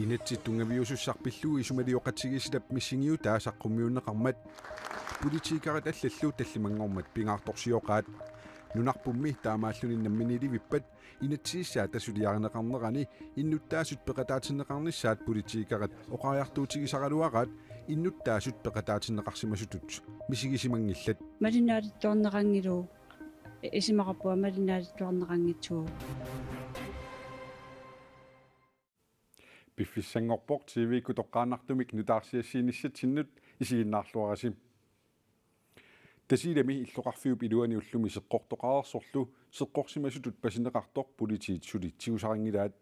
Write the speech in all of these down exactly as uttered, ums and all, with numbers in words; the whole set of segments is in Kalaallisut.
Inatsit tunngaviusussaq pillugu isumalioqatigiissitap missingiutaa saqqummiunneqarmat politikerit allallu tallimanngormat pingaartorsioqaat. Nunarpummi taamaalluni namminiilivippat inatsisissaata suliarineqarnerani innuttaasut peqataatinneqarnissaat politikerit oqariartuutigisaraluaraat innuttaasut peqataatinneqarsimasutut misigisimanngillat. Malinnaatittuarneqanngilagut, isumaqarpunga malinnaatittuarneqanngitsugut. Piffissanngorpoq T V-kkut toqqaannartumik nutaarsiassiinissatsinnut, isiginnaarluarisi. Tasiilami illoqarfiup iluani ullumi seqqortoqareersorlu seqqorsimasutut pasineqartoq politiit suli tigusarinngilaat.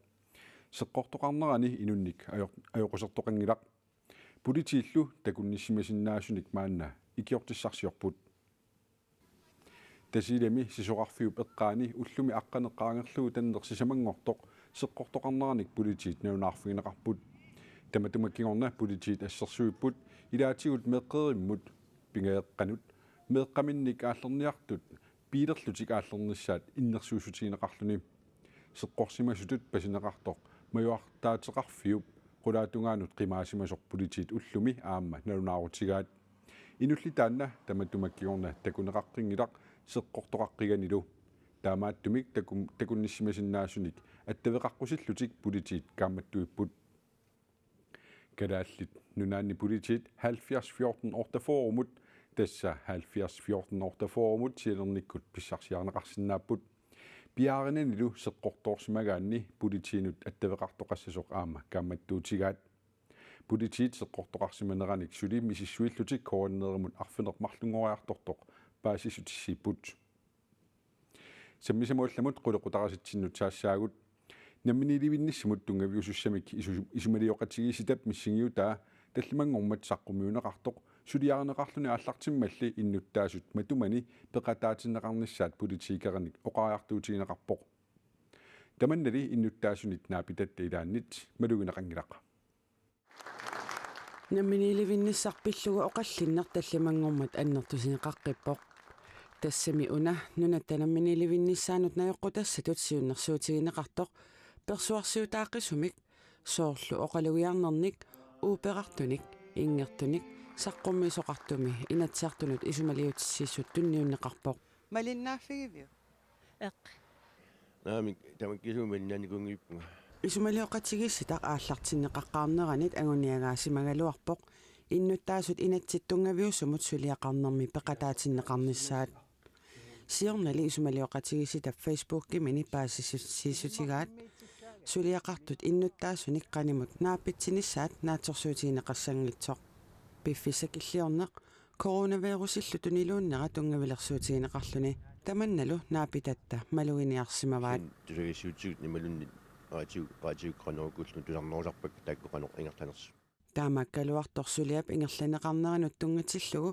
Seqqortoqarnerani inunnik ajo-, ajoqusertoqanngilaq. Politiillu takunnissimasinnaasunik maanna ikiortissarsiorput. Tasiilami sisorarfiup eqqaani ullumi aqqaneq qaangerlugu tanneq sisamanngortoq seqqortoqarneranik politiit nalunaarfigineqarput. Tamatuma kingorna politiit assersuipput ilaatigut meeqqerimmut pingajoqqanut meeqqaminnik aallerniartut biilerlutik aallernissaat innersuussutigineqarluni. Seqqorsimasutut pasineqartoq majuartaateqarfiup qulaatungaanut qimaasimasoq politiit ullumi aamma nalunaarutigaat. Inulli taanna tamatuma kingorna takuneqaqqinngilaq seqqortoqaqqiganilu. Taamaattumik takum-, takunnissimasinnaasunik attaveqaqqusillutik politiit kaammattuipput. Kalaallit Nunaanni politiit halvfjerds fjorten otteogfyrre-mut, tassa halvfjerds fjorten otteogfyrre-mut sianernikkut pissarsiarineqarsinnaapput. Piaarinanilu seqqortoorsimagaanni politiinut attaveqartoqassasoq aamma kaammattuutigaat. Politiit seqqortoqarsimaneranik suli misissuillutik K N R-imut arfineq-marlunngoriartortoq paasissutissiipput. Sammisamut allamut qulequtarisatsinnut saassaagut. Namminiilivinnissamut tunngaviusussamik isu-, isumalioqatigiissitap missingiutaa tallimanngormat saqqummiunneqartoq suliarineqarluni aallartimmalli innuttaasut matumani peqataatinneqarnissaat politikerinik oqariartuutigineqarpoq. Tamannali innuttaasunit naapitatta ilaannit malugineqanngilaq. Namminiilivinnissaq pillugu oqallinneq tallimanngormat annertusineqaqqippoq. Tassami una nunatta namminiilivinnissaanut najoqqutassatut siunnersuutigineqartoq persuarsiutaaqisumik, soorlu oqalugiarnernik, uuperartunik, inngertunik saqqummiisoqartumi Inatsisartunut isumaliutissiissut tunniunneqarpoq. Malinnaaffigiviuk? Eq. Naamik, tamakkisumik malinnaanikuunngippunga. Isumalioqatigiissitaq aallartinneqaqqaarneranit anguniagaasimagaluarpoq innuttaasut inatsit tunngaviusumut suliaqarnermi peqataatinneqarnissaat. Siornali isumalioqatigiissitap Facebookimini paasissutigaat suliaqartut innuttaasunik qanimut naapitsinissaat naatsorsuutigineqassanngitsoq. Piffissaq killiorneq coronavirusillu tuniluunnera tunngavilersuutigineqarluni. Tamannalu naapitatta maluginiarsimavaat. Tusagassiuutitigut imaluunniit raatiuk, raatiukkut qanorukkullu tusarnerusarpakka taakku qanoq ingerlanersut. Taamaakkaluartoq suliap ingerlanneqarneranut tunngatillugu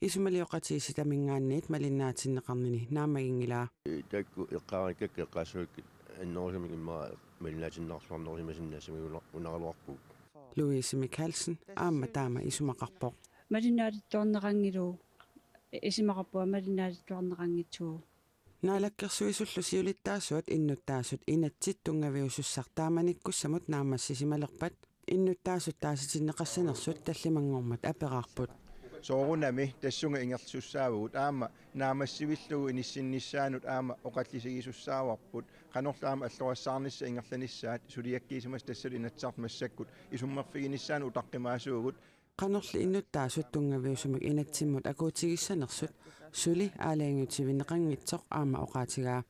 isumalioqatigiissitaminngaanniit malinnaatinneqarnini naammaginngilaa. Taakku eqqaarikkakka eqqaassavakkit annerusumik immaqa malinnaatinneqarluarnerusimasinnaassamik una-, unaraluarpugut. Louise Mikkelsen aamma taama isumaqarpoq. Malinnaatittuarneqanngilagut, isumaqarpunga malinnaatittuarneqanngitsugut. Naalakkersuisullu siulittaasuat innuttaasut inatsit tunngaviusussaq taamanikkussamut naammassisimalerpat innuttaasut taasitinneqassanersut tallimanngormat aperaarput. Soorunami tassunga ingerlasussaavugut aamma naammassivillugu inissinnissaanut aamma oqallisigisussaavarput qanorlu aamma allorassaarnissaq ingerlanissaat suliakkiisimasut tassalu Inatsisartut massakkut isummerfiginissaannut utaqqimaasuugut. Qanorli innuttaasut tunngaviusumik inatsimmut akuutigissanersut suli aalajangiutivinneqanngitsoq aamma oqaatigaa.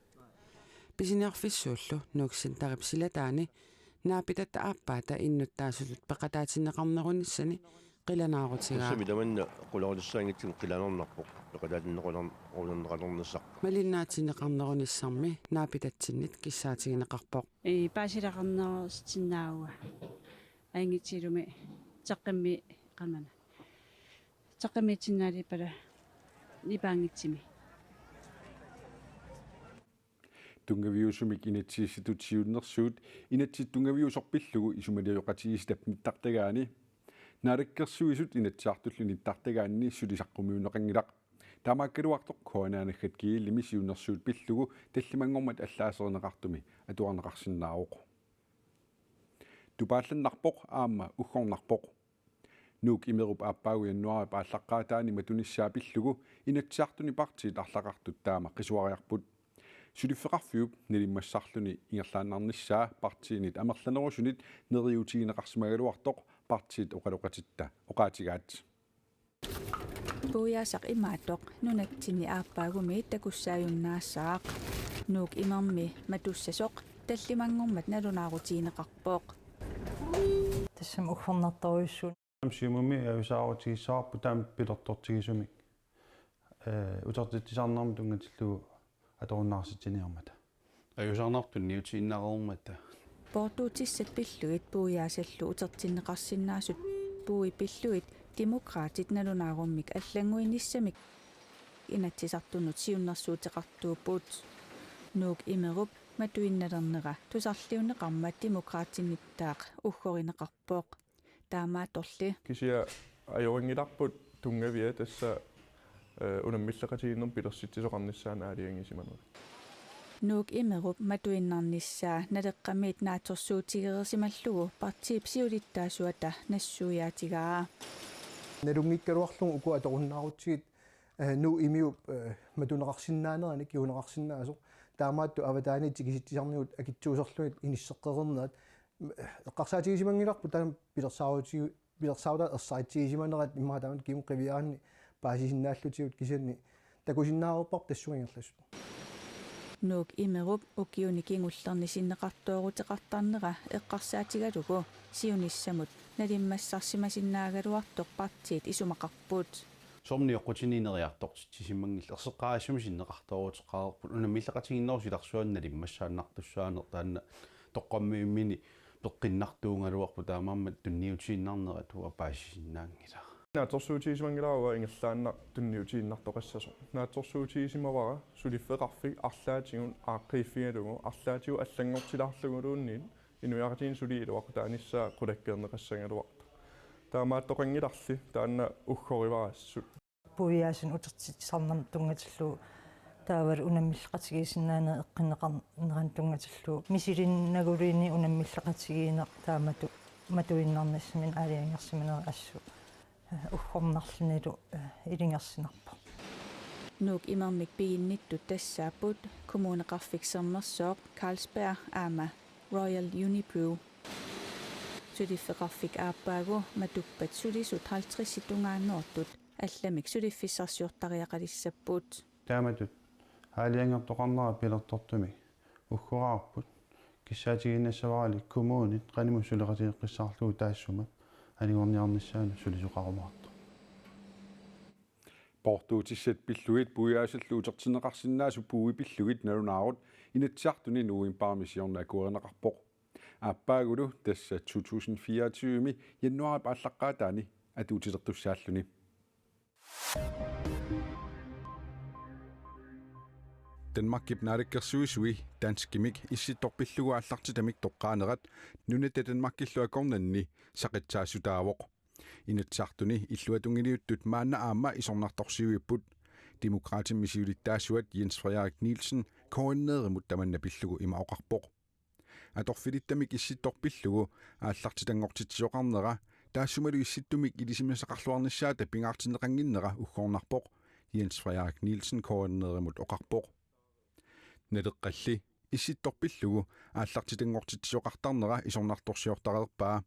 Pisiniarfissuullu Nuuk Centerip silataani naapitatta aappaata innuttaasutut peqataatinneqarnerunissani qilanaarutigaa. Tassami tamanna qularutissaanngitsunik qilanaarnarpoq peqataatinneqalerneqalernissaq. Malinnaatinneqarnerunissarmi naapitatsinnit kissaatigineqarpoq. Ee, paasilaqarnerusinnaavunga. Ajunngitsuulumi teqqimmi qamana. Teqqimmiitsinnaaliippara nipaanngitsumi. Tunngaviusumik inatsisissatut siunnersuut inatsit tunngaviusoq pillugu isumalioqatigiissitap nittartagaani Naalakkersuisut Inatsisartullu nittartagaanni suli saqqummiunneqanngilaq. Taamaakkaluartoq K N R-naggat G L-imi siunnersuut pillugu tallimanngormat allaaserineqartumi atuarneqarsinnaavoq. Tupaallannarpoq aamma uggornarpoq. Nuuk Imerup aappaagu januaarip aallaqqaataani matunissaa pillugu Inatsisartuni partiit arlaqartut taama qisuariarput. Suliffeqarfiup nalimmassarluni ingerlaannarnissaa partiinit amerlanerusunit neriuutigineqarsimagaluartoq partiit oqaloqatitta oqaatigaat. Puiaasaq imaattoq nunatsinni aappaagumiit takussaajunnaassaaq. Nuuk Imermi matussasoq tallimanngormat nalunaarutigineqarpoq. Tassami uggornartorujussuuvoq. Siumumi ajuusaarutigissavarput taama pilertortigisumik, ee, utertitsisarnermut tunngatillugu atorunnaarsitsiniarmata. Ajuusaarnartut tunniutiinnarmata. Poortuutissat pillugit puiaasallu utertinneqarsinnaasut puui pillugit Demokraatit nalunaarummik allannguinissamik Inatsisartunut siunnersuuteqartuupput. Nuuk Imerup matuinnalernera tusarliunneqarmat Demokraatinittaaq uggorineqarpoq. Taamaattorli. Kisianni ajorinngilarput tunngavia tassa, ee, unammilleqatigiinnermut pilersitsisoqarnissaanut aalajangisimanerat. Nuuk Imerup matuinnarnissaa Naleqqamiit naatsorsuutigereersimallugu partiip siulittaasuata nassuiaatigaa. Nalunngikkaluarlugu uku atorunnaarutigit, ee, Nuuk Imiup, ee, matuneqarsinnaaneranik kinguneqarsinnaasoq. Taamaattoq avataaniit tikisitsisarnigut akitsuuserlugit inisseqqereernerat. Eqqarsaatigisimanngillarput taanna pilersaaruti-, pilersaarutaat ersaritsigisimanerat immaqa taanna kinguneqqiviaanni paasisinnaallutigit kisianni takusinnaareerparput tassunga ingerlasut. Nuuk Imerup ukiuni kingullerni sinneqartooruteqartarnera eqqarsaatigalugu siunissamut nalimmassarsimasinnaagaluartoq partiit isumaqarput. Soorlu nioqqutinik ineriartortitsisimanngillat, erseqqarissumik sinneqartooruteqareerput, unammilleqatigiinnerup silarsuani nalimmassaannartussaaneq taanna toqqammavimmini peqqinnartuugaluarpoq, taamaammat tunniutiinnarnerat uanga paasisinnaanngilara. Naatsorsuutigisimanngilara uanga ingerlaannaq tunniutiinnartoqassasoq. Naatsorsuutigisimavara suliffeqarfik arlaatigut aaqqiiffigalugu arlaatigut allanngortilaarluguluunniit inuiaqatigiinni suli iluaqutaanissaa qulakkeerneqassagaluartoq. Taamaattoqanngilarli taanna uggorivara assut. Puiaasanik utertitsisarnermut tunngatillugu taavalu unammilleqatigiissinnaaneq eqqunneqarnerannut tunngatillugu misilinnaguluunniit unammilleqatigiinneq taamatut matuinnarnissaminut aalajangersimanerat assut, ee, uggornarlunilu, ee, ilungersunarpoq. Nuuk Imermik piginnittut tassaapput Kommuneqarfik Sermersooq, Carlsberg aamma Royal Unibrew. Suliffeqarfik aappaagu matuppat sulisut halvtredsit tungaannoortut allamik suliffissarsiortariaqalissapput. Taamatut aalajangertoqarnera pilertortumik uggoraarput, kissaatigiinnassavarali kommunit qanimut suleqatigeqqissaarlugu taassuma anigorniarnissaanut sulisoqarumaartoq. Poortuutissat pillugit puiaasallu utertinneqarsinnaasut puui pillugit nalunaarut Inatsisartuni novembarimi siorna akuerineqarpoq. Aappaagulu tassa to tusind fireogtyve-mi januaarip aallaqqaataani atuutilertussaalluni. Danmarkip naalakkersuisui danskimik issittoq pillugu aallartitamik toqqaanerat Nunatta Danmarkillu akornanni saqitsaassutaavoq. Inatsisartuni illuatungiliuttut maanna aamma isornartorsiuipput. Demokraatimmi siulittaasuat Jens Frederik Nielsen K N R-imut tamanna pillugu ima oqarpoq: Atorfilittamik issittoq pillugu aallartitanngortitsisoqarnera taassumalu issittumik ilisimasaqarluarnissaata pingaartinneqannginnera uggornarpoq, Jens Frederik Nielsen K N R-imut oqarpoq. Naleqqalli issittoq pillugu aallartitanngortitsisoqartarnera isornartorsiortareerpaa.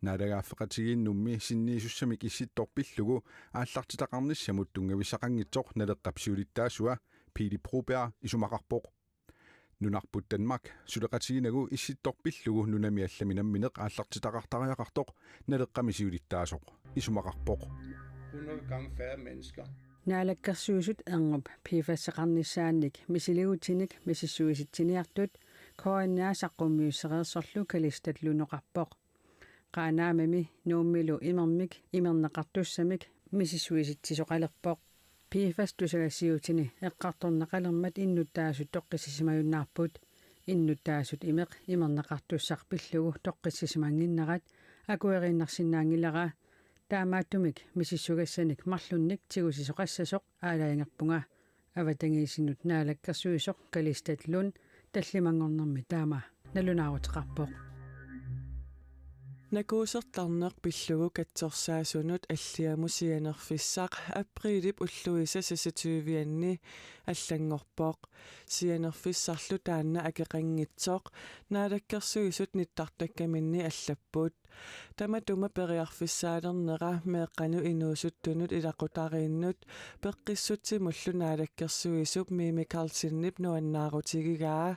Naalagaaffeqatigiinnummi sinniisussamik issittoq pillugu aallartitaqarnissamut tunngavissaqanngitsoq Naleqqap siulittaasua Pele Broberg isumaqarpoq. Nunarput Danmark suleqatiginagu issittoq pillugu nunami allami nammineq aallartitaqartariaqartoq Naleqqami siulittaasoq isumaqarpoq. Hundrede gange færre mennesker. Naalakkersuisut erngup PFAS-eqarnissaannik misiligutinik misissuisitsiniartut K N R saqqummiussereersorlu Kalistat Lund oqarpoq. Qaanaamimi Nuummilu imermik imerneqartussamik misissuisitsisoqalerpoq. PFAS tusagassiuutini eqqartorneqalermat innuttaasut toqqissisimajunnaarput. Innuttaasut imeq imerneqartussaq pillugu toqqissisimannginnerat akueriinnarsinnaanngilara. Taamaattumik misissugassanik marlunnik tigusisoqassasoq aalajangerpunga. Avatangiisinut naalakkersuisoq Kalistat Lund tallimanngornermi taama nalunaaruteqarpoq. Nakuusertarneq pillugu katsorsaasunut Alliamut sianerfissaq apriilip ulluisa seksogtyve-anni allanngorpoq. Sianerfissarlu taanna akeqanngitsoq Naalakkersuisut nittartakkaminni allapput. Tamatuma periarfissaalernera meeqqanut inuusuttunut ilaqutariinnut peqqissutsimullu naalakkersuisup Mimi Karlsenip nuannaarutigigaa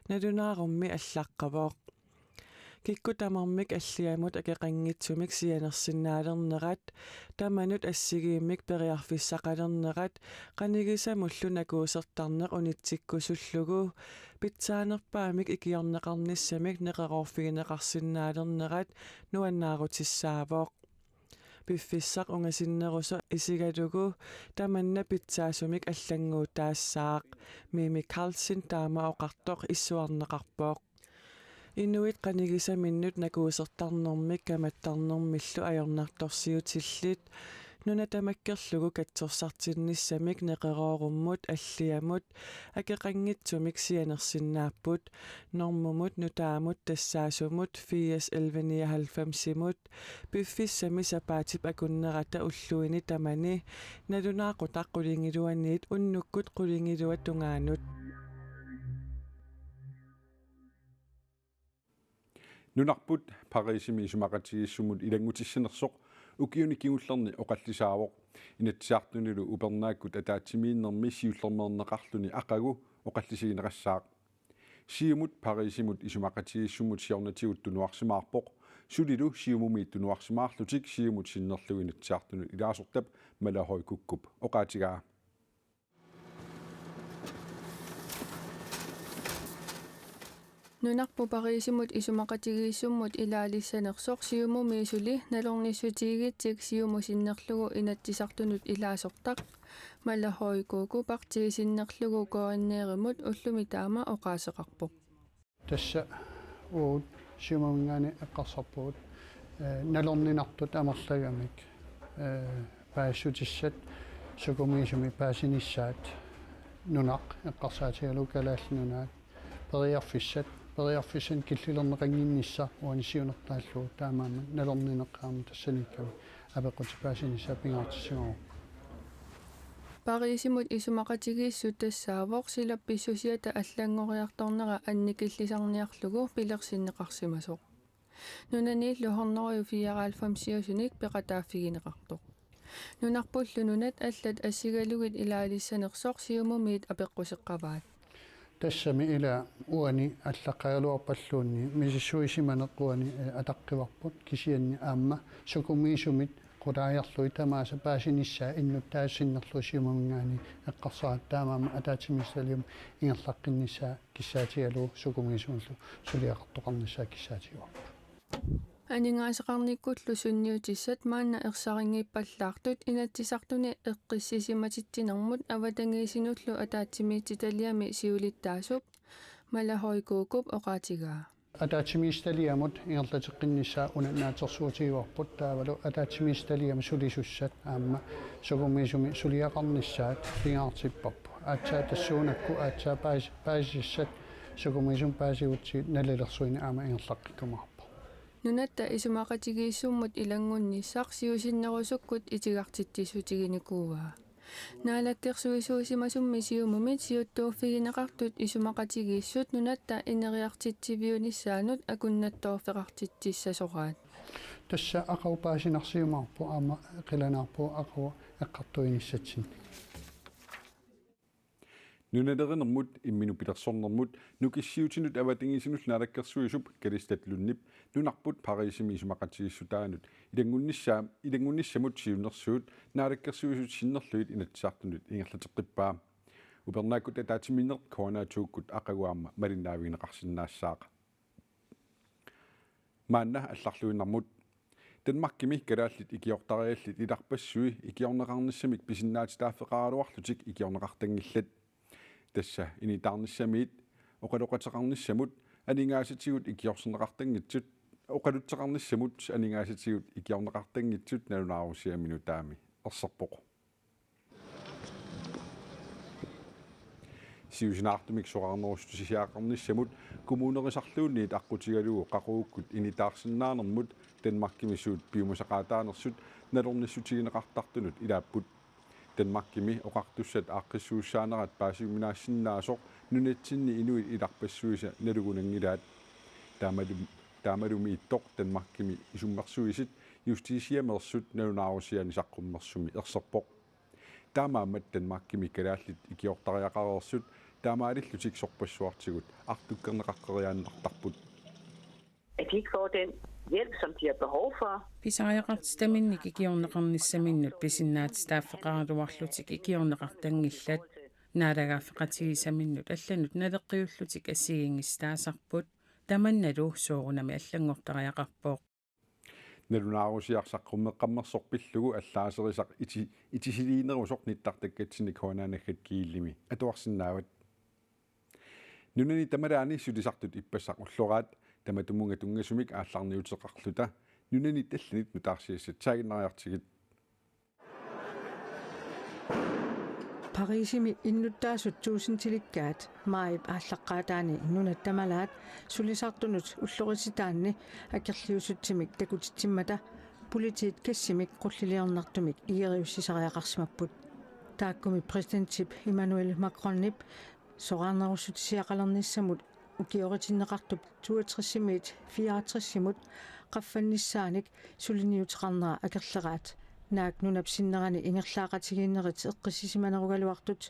nalunaarummi allaqqavoq. Kikkut tamarmik Alliamut akeqanngitsumik sianersinnaalernerat, tamanut assigiimmik periarfissaqalernerat, qanigisamullu nakuusertarneq unitsikkusullugu, pitsaanerpaamik ikiorneqarnissamik neqeroorfigineqarsinnaalernerat nuannaarutissaavoq. Piffissaq ungasinnerusoq isigalugu tamanna pitsaasumik allannguutaassaaq, Mimi Karlsen taama oqartoq issuarneqarpoq. Inuit qanigisaminnut nakuusertarnermik kamattarnermillu ajornartorsiutillit nuna tamakkerlugu katsorsartinnissamik neqeroorummut Alliamut akeqanngitsumik sianersinnaapput, normumut nutaamut tassaasumut firs elleve nioghalvfemsimut, piffissami sapaatip akunnerata ulluini tamani nalunaaqutaq qulingiluaniit unnukkut qulingiluat tungaanut. Nunarput Pariisimi isumaqatigiissumut ilanngutissanersoq ukiuni kingullerni oqallisaavoq. Inatsisartunilu upernaakkut ataatsimiinnermi siullermeerneqarluni aqagu oqallisigineqassaaq. Siumut Pariisimut isumaqatigiissumut siornatigut tunuarsimaarpoq. Sulilu Siumumi tunuarsimaarlutik Siumut sinnerlugu Inatsisartunut ilaasortap Mala Høy Kúkop oqaatigaa. Nunarput Pariisimut isumaqatigiissummut ilaalissanersoq Siumumi suli nalornissutigigitsik Siumut sinnerlugu Inatsisartunut ilaasortaq Mala Høy Kúko partiit sinnerlugu K N R-imut ullumi taama oqaaseqarpoq. Tassa uagut Siumuminngaanniit eqqarsarpugut, eh, nalorninartut amerlagamik, eh, paasissutissat sukumiisumik paasinissaat nunaq eqqarsaatigalugu Kalaallit Nunaat, periarfissat, periarfissanik killilerneqannginnissaq uani siunertaallugu, taamaammat nalornineq aamma tassaniikkami apeqqutit paasinissaat pingaartissimavarput. Pariisimut isumaqatigiissut tassaavoq silap pissusiata allanngoriartornera annikillisarniarlugu pilersinneqarsimasoq. Nunaniillu hundrede fireoghalvfemsiusunik peqataaffigineqartoq. Nunarpullu nunat allat assigalugit ilaalissanersoq Siumumiit apeqquseqqavaat. Tassami ila uani allaqqagaluarpalluunniit misissuisimaneq uani, eh, ataqqivarput, kisianni aamma sukumiisumit qulaajarlugit tamaasa paasinissaat innuttaasut sinnerlugit Siumuminngaanniit eqqarsaratta, taamaammat ataatsimiititaliamut ingerlaqqinnissaa kissaatigalugu sukumiisumillu suliaqartoqarnissaa kissaatigaarput. Aningaasaqarnikkullu sunniutissat maanna ersarinngippallaartut Inatsisartuni eqqissisimatitsinermut avatangiisinullu ataatsimiititaliami siulittaasup Mala Høy Kúkop oqaatigaa. Ataatsimiititaliamut ingerlateqqinnissaa una naatsorsuutigaarput, taavalu ataatsimiititaliami sulisussat aamma sukumiisumik suliaqarnissaat pingaartipparput. Aatsaat tassuunakkut aatsaat paas-, paasissat sukumiisumik paasigutsigit nalilersuineq aamma ingerlaqqikkumaarpoq. Nunatta isumaqatigiissummut ilanngunnissaq siusinnerusukkut itigartitsissutiginikuuaa. Naalakkersuisuusimasummi Siumumit siuttuuffigineqartut isumaqatigiissut nunatta ineriartitsiviunissaannut akunnattoorfeqartitsissasoraat. Tassa aqagu paasinarsiumaarpoq aamma qilanaarpugut aqagu eqqartuinissatsinnik. Nunalerinermut imminut pilersornermut nukissiuutinut avatangiisinullu naalakkersuisup Kalistat Lundip nunarput Pariisimi isumaqatigiissutaanut ilanngunnissaa-, ilanngunnissamut siunnersuut naalakkersuisut sinnerlugit Inatsisartunut ingerlateqqippaa. Upernaakkut ataatsimiinneq K N R to-kkut aqagu aamma malinnaavigineqarsinnaassaaq. Maanna allarluinnarmut. Danmarkimi kalaallit ikiortariallit ilarpassui ikiorneqarnissamik pisinnaatitaaffeqaraluarlutik ikiorneqartanngillat. Tassa initaarnissamiit oqaloqateqarnissamut aningaasatigut ikiorserneqartanngitsut, oqalutseqarnissamut aningaasatigut ikiorneqartanngitsut nalunaarusiami nutaami erserpoq. Siusinaartumik soraarnerussutisiaqarnissamut kommunerisarluunniit aqqutigalugu qaqugukkut initaarsinnaanermut Danmarkimi suut piumasaqaataanersut nalornissutigineqartartunut ilaapput. Danmarkimi oqartussat aaqqissuussaanerat paasiuminaassinnaasoq nunatsinni inuit ilarpassuisa nalugunanngilaat. Taamalum-, taamalumiittoq Danmarkimi isummersuisit Justitiameersut nalunaarusiaani saqqummersumi erserpoq. Taamaammat Danmarkimi kalaallit ikiortariaqareersut taamaalillutik sorpassuartigut artukkerneqaqqeriaannartarput. At de ikke får den hjælp, som de har behov for. Pisariaqartitaminnik ikiorneqarnissaminnut pisinnaatitaaffeqaraluarlutik ikiorneqartanngillat. Naalagaaffeqatigiissaminnut allanut naleqqiullutik assigiinngisitaasarput. Tamannalu soorunami allanngortariaqarpoq. Nalunaarusiaq saqqummeqqammersoq pillugu allaaserisaq iti-, itisiliinerusoq nittartakkatsinni K N A-naggat Kielimi atuarsinnaavat. Nunani tamalaani sulisartut ippassaq ulloraat tamatumunnga tunngasumik aallarniuteqarluta nunanit allanit nutaarsiassat saaginnariartigit. Parisimi innuttaasut tuusintilikkaat maajip aallaqqaataani nunat tamalaat sulisartunut ullorititaanni akerliusutsimik takutitsimmata politiit gassimik qulliliornartumik igeriussisariaqarsimapput. Taakkumi præsidentip Emmanuel Macronip soraarnerussutisiaqalernissamut ukioritinneqartup toogtresimiit fireogtresimut qaffannissaanik suliniuteqarnera akerleraat. Naak nunap sinnerani ingerlaaqatigiinnerit eqqissisimanerugaluartut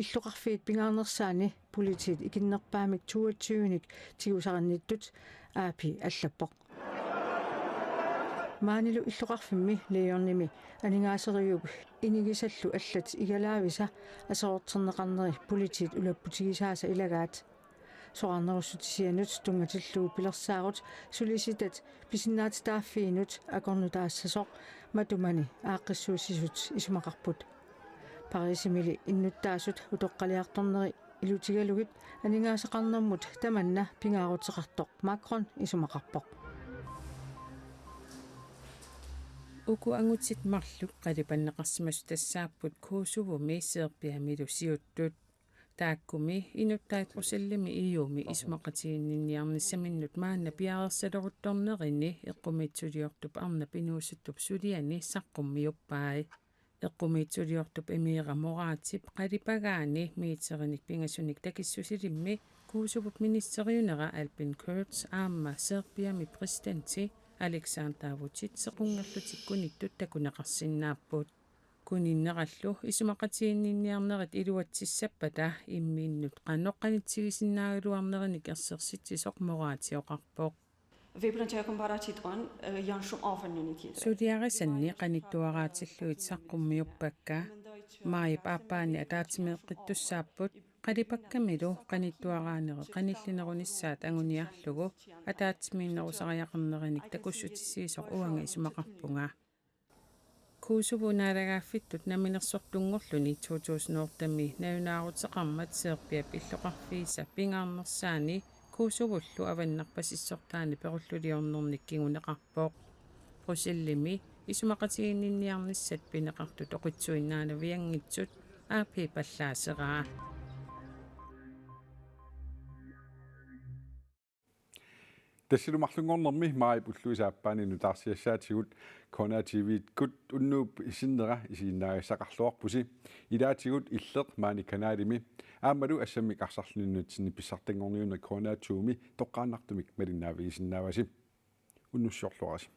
illoqarfiit pingaarnersaanni politiit ikinnerpaamik toogtyvenik tigusarinnittut A P allappoq. Maanilu illoqarfimmi Lyonimi aningaaseriviup inigisallu allat igalaavisa aserorterneqarneri politiit ulapputigisaasa ilagaat. Soraarnerussutisianut tunngatillugu pilersaarut sulisitat pisinnaatitaaffiinut akornutaassasoq matumani aaqqissuussisut isumaqarput. Parisimili innuttaasut utoqqaliartorneri ilutigalugit aningaasaqarnermut tamanna pingaaruteqartoq Macron isumaqarpoq. Uku angutit marluk qalipanneqarsimasut tassaapput Kosovomi Serbiamilu siuttut. Taakkumi inuttai Bruxellesimi E U-mi isumaqatiginninniarnissaminnut maanna piareersaleruttornerini eqqumiitsuliortup arnap inuusuttup suliani saqqummiuppai. Eqqumiitsuliortup emiira Muratip qalipagaani meterinik pingasunik takissusilimmi Kosovop ministeriunera Albin Kurti aamma Serbiami præsidenti Aleksandar Vucic sequnngorlutik kunittut takuneqarsinnaapput. Kuninnerallu isumaqatiginninniarnerit iluatsissappata imminnut qanoq qanitsigisinnaagaluarnerinik ersersitsisoq Murati oqarpoq. Wybrać jaką bardziej on, e, jaką ofernunit. Suliarisanni qanittuaraatillugit saqqummiuppakka. Maajip aappaani ataatsimeeqqittussaapput. Qalipakkamilu qanittuaraanerit qanillinerunissaat anguniarlugu ataatsimiinnerusariaqarnerinik takussutissiisoq uanga isumaqarpunga. Kosovo naalagaaffittut namminersortunngorluni to tusind otte-mi nalunaaruteqarmat Serbiap illoqarfiisa pingaarnersaani Kosovollu avannarpasissortaani perulluliornernik kinguneqarpoq. Bruxellesimi isumaqatiginninniarnissat pineqartut oqitsuinnaanavianngitsut A P pallaaseraa. Tassilu marlunngornermi maajip ulluisa aappaani nutaarsiassaatigut K N A T V-kkut unnuup sinnera isiginnaagassaqarluarpusi. Ilaatigut Illeq maani kanalimi aammalu assammik arsarluni nunatsinni pissartanngorniunneq K N A to-mi toqqaannartumik malinnaavigisinnaavasi. Unnussiorluarisi.